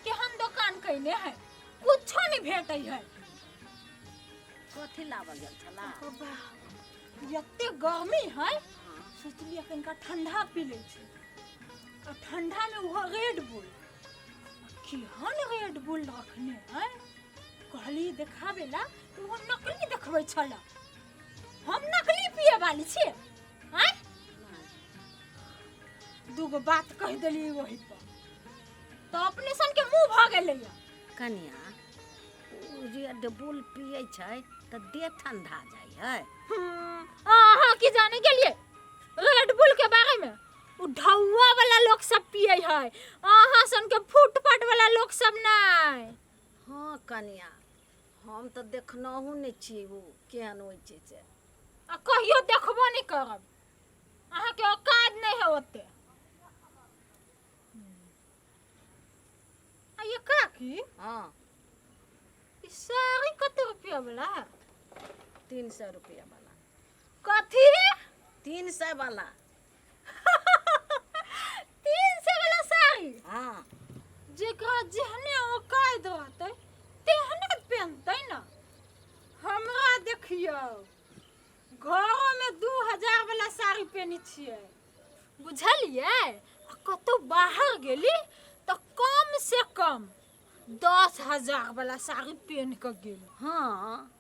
केहन दोकान कयने है, कुछो नहीं भेटै है। कथी लाबऽ गेल छला? एते गर्मी है, सोचलियै कनिका ठंडा पी लै छी। आ ठंडा में उहो रेड बुल, केहन रेड बुल रखने है। कहली देखाबे ला तऽ ओहो नकली देखबै छला। हम नकली पिए वाली छियै? आँय, दूगो बात कहि देलियै ओहि पर तऽ अपने सन के मुंह भऽ गेलैया। कनिया, ओ रेड बुल पियै छै तऽ देह ठंडा जाइ है। अहाँ की जाने गेलियै रेड बुल के बारे में? उ ढौआ वाला लोग सब पिए है, अहाँ सन के फुटपाट वाला लोग सब नहीं। हाँ कनिया, हम तऽ देखनहुँ नहि छी ओ केहन होइ छै से। आ कहियो देखबो नहीं करब, अहाँके औकात नहीं है ओते। आ ये काकी। हाँ। ई साड़ी कते रुपया वाला है? 300 रुपया वाला। कथी? 300 वाला। 300 वाला साड़ी? हाँ। जेकरा जेहने औकात रहतै तेहने पहनतै ना। हमरा देखियौ, घरो में 2000 वाला साड़ी पहनी छियै, बुझलियै? आ कतौ बाहर गेली तऽ कम से कम 10,000 वाला साड़ी पहन कऽ गेली। हाँ,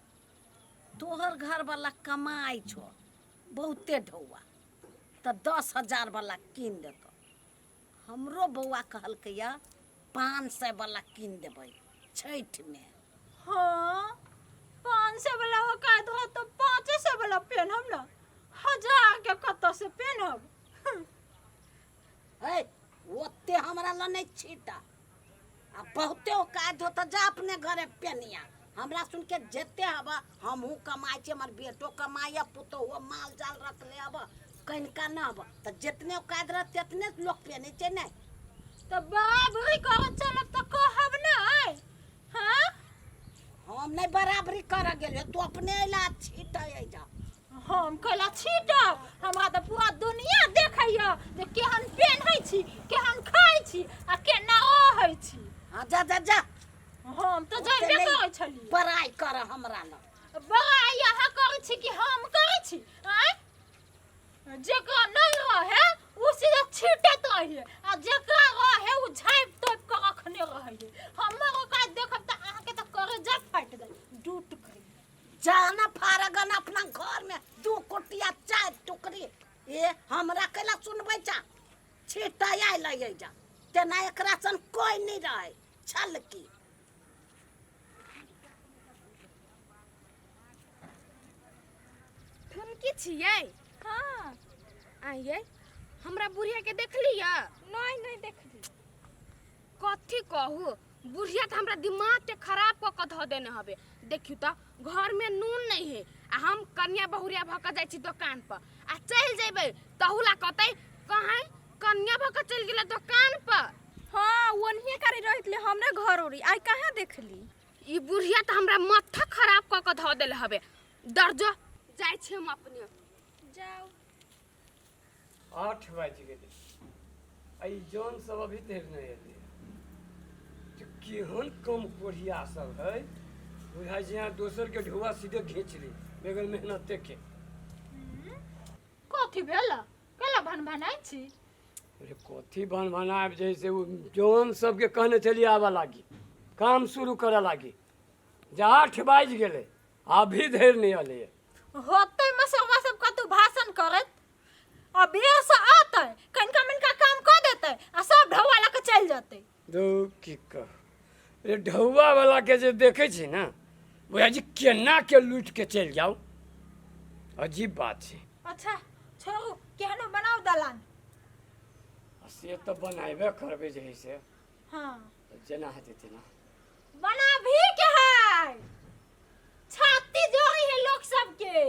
तोहर घर वाला कमाइ छौ बहुते ढौआ, तऽ 10,000 वाला कीन देतौ। हमरो बौआ कहलकैया 500 वाला कीन देबै छठिमे। हाँ, 500 वाला औकात रहत तऽ 500 वाला पहनब ना, 1000 के कतऽ से पहनब? है, ओते हमरा लग नहि छीटा। आ बहुते औकात हो तऽ जा अपने घरे पेनिया। हमरा सुन के जते हबा, हमहूँ कमाइ छी, हमर बेटो कमाइया, पुतोहुओ माल जाल रखले हबा, कनिका न हबा तऽ जितने औकात रहत तेतने लोक पेनै छै ने। तऽ बराबरी करऽ चलब तऽ कहब नहि? हाँ, हम नहि बराबरी करऽ गेलियै, तू अपने अयला छीटै जा। हम कैला छीटब? हमरा तऽ पूरा दुनिया देखैया जे केहन पेन्है छी, केहन खाइ छी आ केना रहै छी। हाँ, जा जा जा। हम तऽ ओते जेबे नहि करै छलियै। बड़ाइ कर हमरा लग। बड़ाइ अहाँ करै छी कि हम करै छी? आँय, जेकरा नहीं रहे उ सीधा छीटैत रहिए, आ जेकरा रहे उ झाँपि तोपि कऽ रखने रहिए। हमर औकात देखब तऽ अहाँके तऽ करेजा फाटि जायत, डूट गई। जाना फारगन अपना घर में 2 कुटिया 4 टुकड़ी। ए हमरा कैला सुनबै चा? छीटा आयल जा तेना एकरा सन कोई नहीं रहे छल की। ठुमकी छियै? हाँ। आइए, हमरा बुढ़िया के देखलियै? नहीं, नहीं देखली। कथी कहू, बुढ़िया तऽ हमरा दिमाग के खराब कऽ कऽ धऽ देने हबे। देखियौ तऽ, घर में नून नहीं है आ हम कन्या बहुरिया भऽ कऽ जाइ छी दोकान पर, आ चलि जेबै तहू ला कहतै कहाँ कन्या भऽ कऽ चलि गेलै दोकान पर। हाँ, ओनहिए करे रहत ले हमरे घर ओरी, आइ कहाँ देखली? ई बुढ़िया तऽ हमरा माथा खराब कऽ कऽ धऽ देले हबे। दर्जो जाइ छी हम अपने। जाउ। 8 बाजि गेलै आ ई जन सब अभी धरि नहि एलै। तऽ केहन कम कोढ़िया सब है, बुझाइ छै यहाँ दोसरके ढुआ सीधे घींच ली बगैर मेहनते के। कथी भेल? कैला भन भनाइ छी? अरे कथी भन भनायब, जे से ओ जन सबके कहने छलियै आबऽ लागी, काम शुरू करऽ लागी, जे 8 बाजि गेलै अभी धरि नहि एलैए। होतै मसरवा सब कतौ भाषण करैत, आ बेर से अतै कनिका मनिका काम कऽ देतै आ सब ढौआ लऽ कऽ चलि जेतै। धौ की कहू रे, ढौआ वाला के जे देखै छी ने, बुझाइ छै केना के लूटि के चलि जाउ, अजीब बात छै। अच्छा छोड़ू, केहनो बनाउ दलान। आ से तऽ बनाबे करबै जे है से। हाँ। जेना हेतै तेना बनाबही के है। छाती जोड़ी है लोग सबके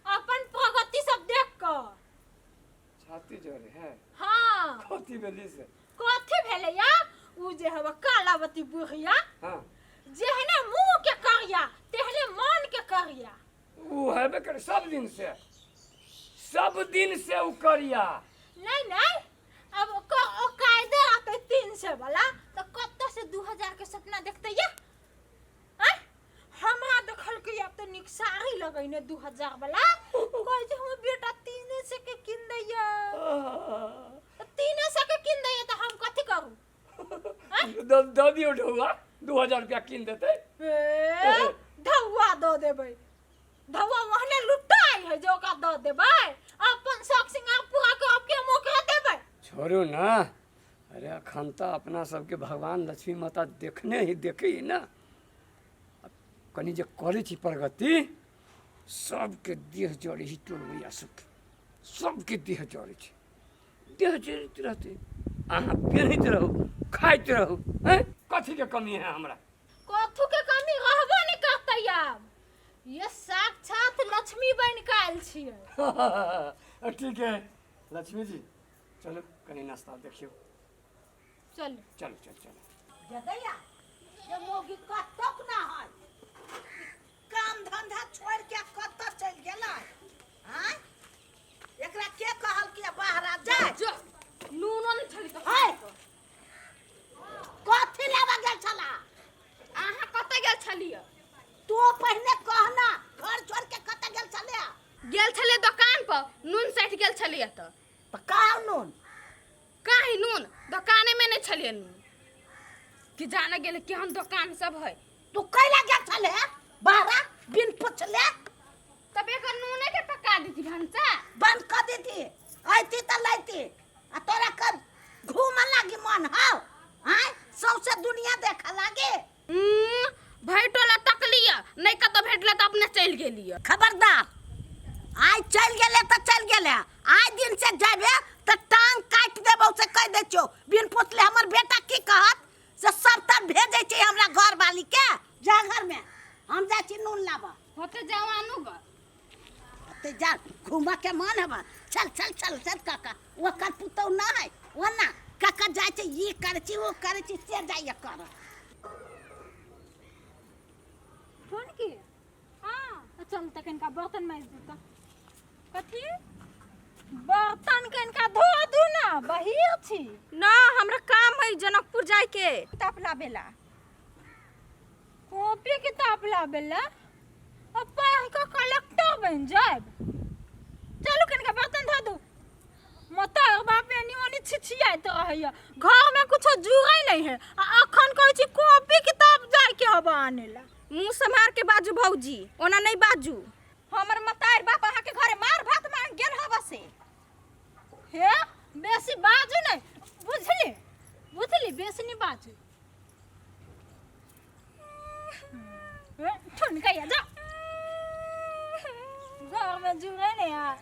अपन प्रगति सब देख कऽ। छाती जोड़े है? हाँ। कथी भेलै से? कथी भेलै या, उ जे हवा कालावती बुढ़िया। हाँ। जेहने मुंह के करिया तेहने मन के करिया। उ हेबे करे सब दिन से, सब दिन से उ करिया। नहीं नहीं, अब ओकर औकादे रहतै 300 वाला तऽ कतऽ से 2000 पहिने 2000 वाला कहै छै हमर बेटा 300 के कीन दैया। तऽ 300 के कीन दैया तऽ हम कथी करू? दऽ दऽ दियौ ढौआ, 2000 रुपया कीन देतै। ए ढौआ दऽ देबै, ढौआ ओहने लुटाइ है जे ओकरा दऽ देबै। अपन शौक सिंगार पूरा करब के हम ओकरा देबै? छोड़ू ना, अरे अखन तऽ अपना सबके भगवान लक्ष्मी माता देखने ही देखै ही ना, कनि जे करै छी प्रगति, सबके देह जरै ही टोलबैया सबके, सबके देह जरै छै, देह जरैत रहतै, अहाँ पेन्हैत रहू, खाइत रहू, हैं कथीके कमी है हमरा? कथू के कमी रहबो नहि करतै आब, ये साक्षात लक्ष्मी बनि कऽ आयल छियै। ठीक है लक्ष्मी जी, चलू कनि नाश्ता देखियौ। चलू चलू चलू चलू। जदैया ये मौगी कतौक ना है, काम धंधा छोड़ के कतऽ चलि गेलै? आँय, एकरा के कहल कि बाहर जाय? जो नूनो नहीं छली तो है कथी लेबऽ गेल छला? अहाँ कतऽ गेल छलियै? तू पहिने कहना, घर छोड़ के कतऽ गेल छलै? गेल छलियै दोकान पर, नून सठि गेल छलियै तऽ। तऽ कहाँ नून? काहे नून दोकाने में नहीं छलियै नून, कि जाने गेल केहन दोकान सब है। तू कैला गेल छले बाहरा बिन पुछले? तब एकर नूने के पका देती भनसा बंद कर देती, अयती तऽ लैती आ तोरा कब घूमऽ लागी मन हौ? आँय, सौंसे दुनिया देखऽ लागी। भैटोला तकलियै नहीं कतौ भेटलै तऽ अपने चलि गेलियै। खबरदार, आइ चलि गेलै तऽ चलि गेलै, आइ दिन से जेबे तऽ टांग काटि देबौ से कहि दै छियौ। बिन पुछले हमर बेटा की कहत से सब तर भेजै छै हमरा घरवाली के। जा घर में, हम जाइ छी नून लाबऽ। होते जाओ आनू ग। होते जा, घूमऽ के मन हबा, चल चल चल चल। काका ओकर पुतहु ना है ओना काका जाइ छै, ई करै छी ओ करै छी, से जाइए करऽ। फोन की? हाँ चल तऽ कनिका बर्तन माजि दू। तऽ कथी बर्तन कनिका धो दू ना, बहिर छी ना, हमरा काम है जनकपुर जाए के, किताब लाबेला। कॉपी किताब लाबेला? अब पढ़ कऽ कलेक्टर बनि जायब। चलू कनिका बर्तन धो दू। मतर बाप एनी ओनी छिछियाइत रहैया, घर में कुछो जुड़ै नहीं है आ अखन कहै छी कॉपी किताब जाय के हबा आने ला। मुँह सम्हार के बाजू भौजी, ओना नहीं बाजू। हमर मतार बाप अहाँ के घरे मार भात मांग गेल हवा से। हे बेसी बाजू नहीं, बुझली? बुझली, बेसी नहीं बाजू। ठुनकैया जा, घर में जुड़ै नहीं है।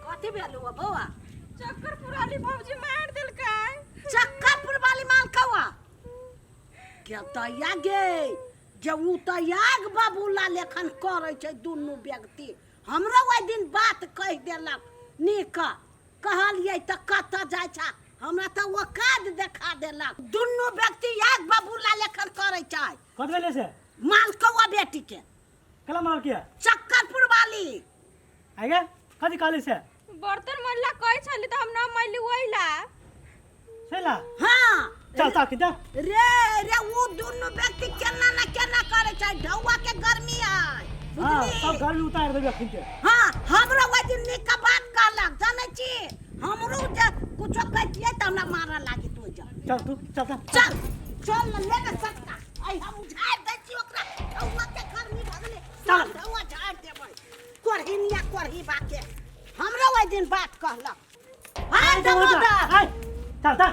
कथी भेलौ बौआ? चक्कर पुराली भौजी मार देलकै। चक्करपुर वाली माल कौआ के तैया गे? जे उ तऽ आग बबूला लेखन करै छै दुनू व्यक्ति। हमरो ओहि दिन बात कहि देलक नीक, कहलियै तऽ कतऽ जाइ छ, हमरा तऽ औकात देखा देलक। दुनू व्यक्ति आग बबूला लेखन करै छै। कथी भेलै से? माल कौआ बेटी के। केला मारल किया? चक्करपुर वाली। आइ गे, कथी कहली से? बर्तन मल्ला कहै छली तऽ हम न मैली ओइला। सेला? हाँ। चल ताकि दे। रे रे, उ दुनू व्यक्ति केना न केना करै छै, ढौआ के गर्मी है। हाँ, बुझली? सब गर्मी उतार देबे अखन के। हाँ, हमरो ओहि दिन नीक बात कहलक, जानै छी? हमरो जे कुछो कहितियै तऽ हमरा मारऽ लागी तू जा। चल तू चल चल। चल चल न ले न सटका, आइ हम झाड़ि दै छी ओकरा, ढौआ के गर्मी भऽ गेलै। चल। ढौआ झाड़ि देबै कोरहिनिया कोरही बाके। हमरो ओहि दिन बात कहलक। हाय दामोदर, हाय, चल चल।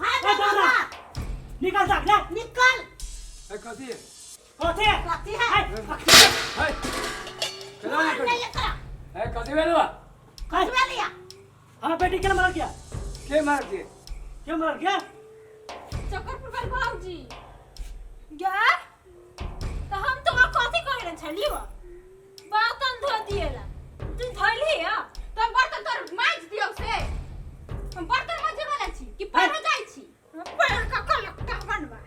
हाय ए, दामोदर। दामोदर, निकल जा ले। निकल। ए, कथी है? कथी है? कथी है? हाय, है केना मार निकल? नहीं एकरा। ए, कथी भेल बा? हाय, कथी भेलैया? हाँ बेटी केना मारल किया? के मार दिए? क्यों मारल किया? चक्कर पुरवाली भौजी। गे तऽ हम तोरा कथी कहने छलियौ? बर्तन धो दिएला, तू धोलही ह? तऽ हम बर्तन तोर माजि दियौ से? हम बर्तन माजे वाला छी कि पढ़े जाइ छी? पढ़ कऽ कलेक्टर बनबा।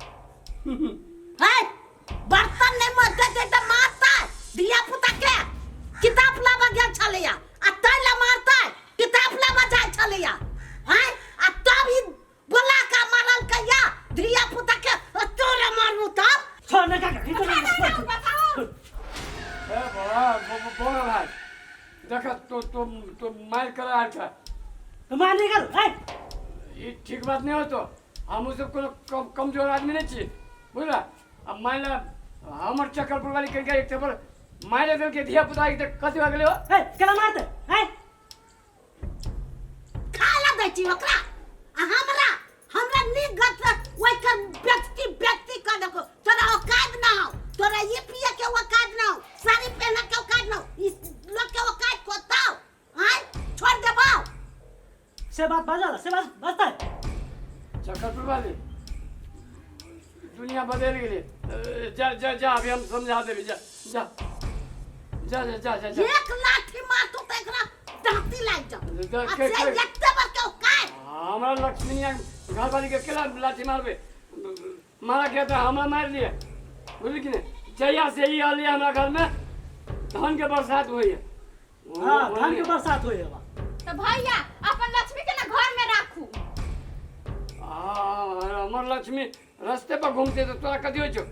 है बर्तन नहीं मजते थे तऽ मारतै धिया पुता के। किताब लाबऽ गेल छलैया आ तै ला मारतै, किताब लाबऽ जाइ छलैया हैं, आ तब ई बोला का मारल कहिया धिया पुता के, आ तोरा मारबू तब। छोड़ ना काका, निकल। तो तो मार कर आयल छ। तो मार नहीं कर है। ई ठीक बात नहीं हो तो हम सब कोनो कमजोर आदमी नहीं छी बुझला। अब मान ला हमर चक्कर पर वाली कनिका एक थप्पड़ मारि देलकै धिया पुता के तऽ कथी भऽ गेलै हो। है केना मारते है? खाय ला दै छी ओकरा आ हमरा हमरा नीक गत ओकर व्यक्ति व्यक्ति कर देखो। तोरा औकात ना हो, तोरा ये पिए के औकात ना हो, साड़ी पहने के औकात ना हो, इस लोग के औकात कोताओ आय छोड़ देबो। से बात बाजल से बात बाजता है। चक्कर वाली दुनिया बदल गेलै। जा जा जा अभी हम समझा देबै। जा जा जा जा जा जा जा। एक लाठी मारतौ त एकरा दांती लागि जाओ। जा, आ के- से के- एते बड़का औकात। हमरा लक्ष्मीनिया घरवाली के केला लाठी मारबे? मारा के तऽ हमरा मारि लिए बुझली कि नहि। जहिया से ई अलियै हमरा घर में धान के बरसात होइए। हाँ धान के बरसात होइए बा। तऽ भैया अपन लक्ष्मी के ना घर में राखू। हाँ, हमर लक्ष्मी रस्ते पर घूमते तऽ तोरा कथी होइ छौ?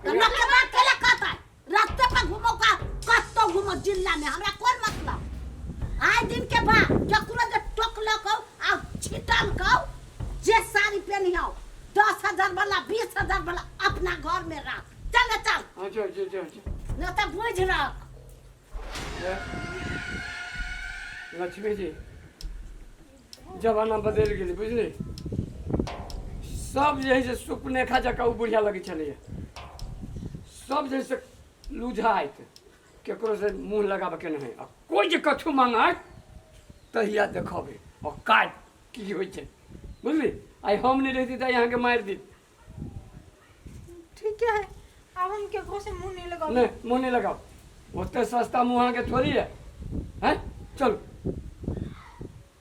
तो लोग के बात केला कहता है रास्ते पर घूमो का कत्तो घूमो जिला में हमरा कौन मतलब। आए दिन के बाद केकरो जे टोकलक हो आ छिटल कहो जे साड़ी पहनी हो 10,000 वाला 20,000 वाला अपना घर में रख। चल चल। हाँ, चल चल चल चल। न तो बुझ रख। लक्ष्मी जी जमाना बदलि गेलै बुझली। सब जे है से सुपनेखा जकाँ ओ बुढ़िया लगै छलैए। सब जे से लुझाइत केकरो से मुँह लगाबऽके नहि। आ कोइ जे कथू मांगत तहिया देखबै औकात की होइ छै बुझली। आइ हम नहि रहिती तऽ अहाँके मारि दी। ठीक है, अब हम केकरो से मुंह नहीं लगाओ। नहीं मुँह नहीं लगाओ, ओते सस्ता मुँह अहाँके थोड़ी है। हैं चलू।